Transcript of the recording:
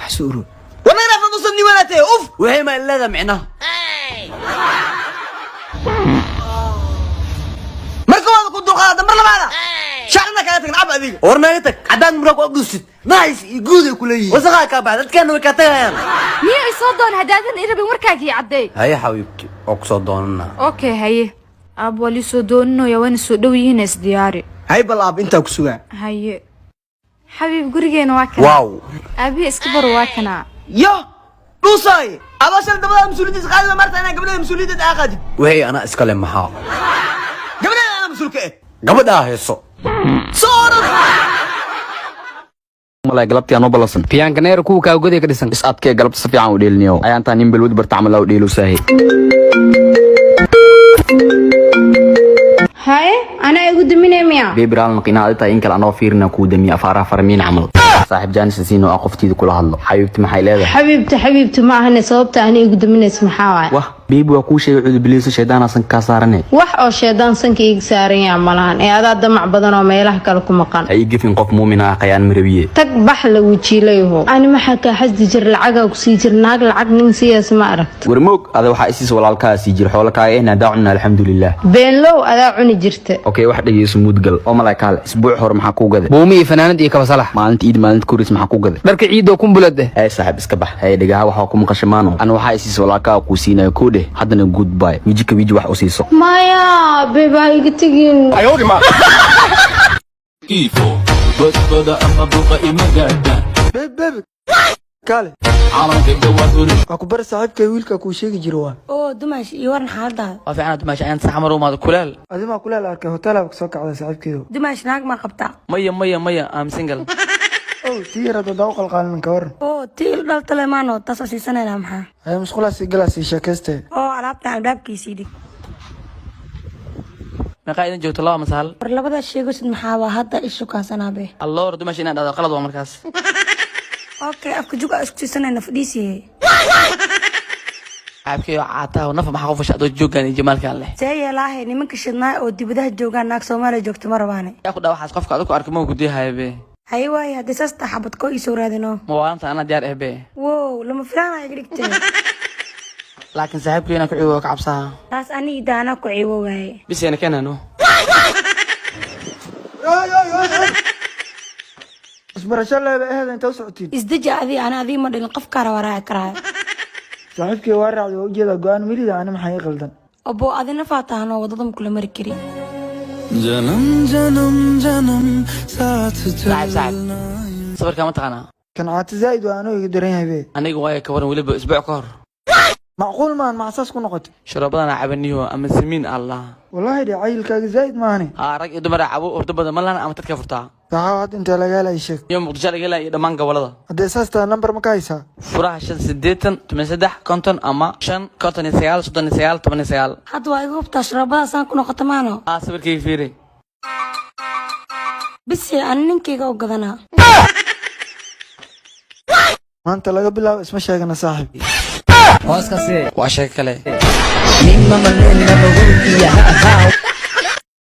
Maxaa uro? Warnaga dhaaf, ni wanaatay uf. Waxay ma leedahay micnaha? Marka waad ku dulqaada, mar labaada shacna kaga tagna cab adiga. War naga tag, caddaan muraa ku agdhuusid, nice iyo guud ay ku leeyihiin, wasaqaa kaa baxa, dadkaana way kaa tagayaan. Miya i soo doon haddaadan i rabin? Warkaagii cadday. Haye xabiibti, oo kusoo doonana. Okay, haye aab, waa lii soo dooninaya, wayna soo dhow yihiin, isdiyaari. Hay bal aab, intaa ku sugaa. Haye xabiib, gurigeena waa kana. Wow. Aabihi iska baro, waa kana. Yo dhuusaay, adoo shal dabada mas-uuliyadiisa qaadi, marta inaa gabdhada mas-uuliyaddeeda aa qaadid. Wixii anaa iskale maxaa? Gabdhada anaa mas-uul ka eh. Gabadhaa hayso. Soo orod. Malay galabtii anoo ballansan. Fiyaankaneer kuwa kaagoday ka dhisan. Is adkee, galabta si fiican u dheeliniyo. Ayaantaa nin balwad barta camal u dheelo saahi. Haye, anaa igu duminay miya? Bebraalnaq inaad tahay in kale anoo fiirina kuu damiya afaaraha farmiin camal. Saaxiib, jaanis siin oo aan qoftiida kula hadlo. Xabiibti, maxay leedahay? Xabiibti xabiibti ma ahane, sababta ani igu duminaysa maxaa waaye? Wah baby, waa kuu sheegay, cudubileyso, shaydaanaasan kaa saarane. Wax oo shaydaan sanka iiga saaran yaha malahan, ee adaa damac badan oo meelaha kale ku maqan. Ha ii gefin, qof muumin ah khayaan marabiye. Tag, bax la wajiilayaho. Ani maxaa kaa xasdi jir? Lacagaa kusii jir, naag lacag nin siyaas ma aragt. Warmoog, ada waxaa isiis walaalkaa sii jir, xoolo kaaga ehna hadaa cunna, alxamdulilah. Beenlow, adaa cuni jirta. Okay, wax dhegeyso, muudgal oo malay kaale. Isbuuc hore maxaa kuu gaday? Buumi iyo fanaanad iyo kabasalax. Maalinta iid, maalinta koris maxaa kuu gaday? Dharka ciidoo kumbulad eh. Hey saaxiib, iska bax. Hey, dhegaha waxaa ku maqashay maano, ana waxaa isiis walaalkaa kuu siinayo koo dheh. Haddana goodbye, wiji ka wiji wax u siiso. Maya babe, ha iga tegin. Babe, babe, kaale, waa ku bari saaxiibkay, wiilka kuu sheegi jiro waa. Oo dumaash, iyo waran xaaladaada? Waa fiicnaa dumaash, ayaan saxmar umaada kuleel. Adimaa kuleel arkay, hotelaa kasoo kacda saaxiibkeedo. Dumaash, naag maa qabtaa? Maya, maya, maya, am single. Ow, tii yar hadda u qalqaalin, ka waran? Oo tii il dhaltale maano, taasoo siisanayna maxaa? Haye, musqulaas galaa, sii sheekayste. Oo alaabtan albaabkiisii dhig. Meeqaa idin joogto, laba mase hal? War labadaas sheegosid maxaa waa hadda ishu kaasanaabe? Alloor dumaash, inaan dhahdo qalad waa markaas. Okay, afka jug aa isku siisanayna, fadhiisiye. Saaxiibkayo caataha nafa, maxaa qof adoo jooggan iyo jamaalkan leh? See yeelaahe, nimanka shidnaa oo dibadaha joogaan naag Soomaaliya joogto ma rabaane. Yaa ku dhaa waxaas? Qofka adigu arka ma gudiyahayo be. Haye waaye, haddii saas taa xabad koo iisoo raadino. Ma waalanta? Anaa diyaar eh be. Wow, lama filaana iga dhigtee. Laakiin saaxiibkayo inaan ku ciwo ka cabsaha. Taas aniga daanaa ku ciwo waaye. Bisayna keenano. Isbarasho leeba aheed, inta u socotiin. Isdeji adii, ana adii ma dhalin, qofkaa raba raaci karaayo. Saaxiibkay waa raacday, waa ujeedaa go-aan melida, ani maxaa ii qaldan? Obo, adina faatahanoo wadada ma kula mari kari. Saaxiib, saaxiib, sawirkaa ma taqaanaa? Kan caati zaa'id waa, anoo iga daran yahay be. Aniga waayo, ka waran weliba isbuuc ka hor? Macquul maan, maxsaas ku noqotay? Sharoobadan cabaniyo ama samiin allah. Wallaahi dhe, cayilkaaga zaa'id maahane. Haa, rag iyo dumar cabo, hurdo badan ma lahan ama dadka furtaa. Saxaaw, hadda intee laga helay, sheeg. Iyo Muqdisho laga helaya iyo dhammaan gobolada. Haddee saas tahay, nambar ma ka haysaa? Furaha 5 80 13 50 ama 559 39 19. Hadda waa iga hubtaa sharaabadaasaan ku noqota maano. Haa, sawirkayga fiiri. Bise ani ninkayga u gadanaa. Maanta laga bilaabo isma sheegana saaxiib. Waa sheeko kale.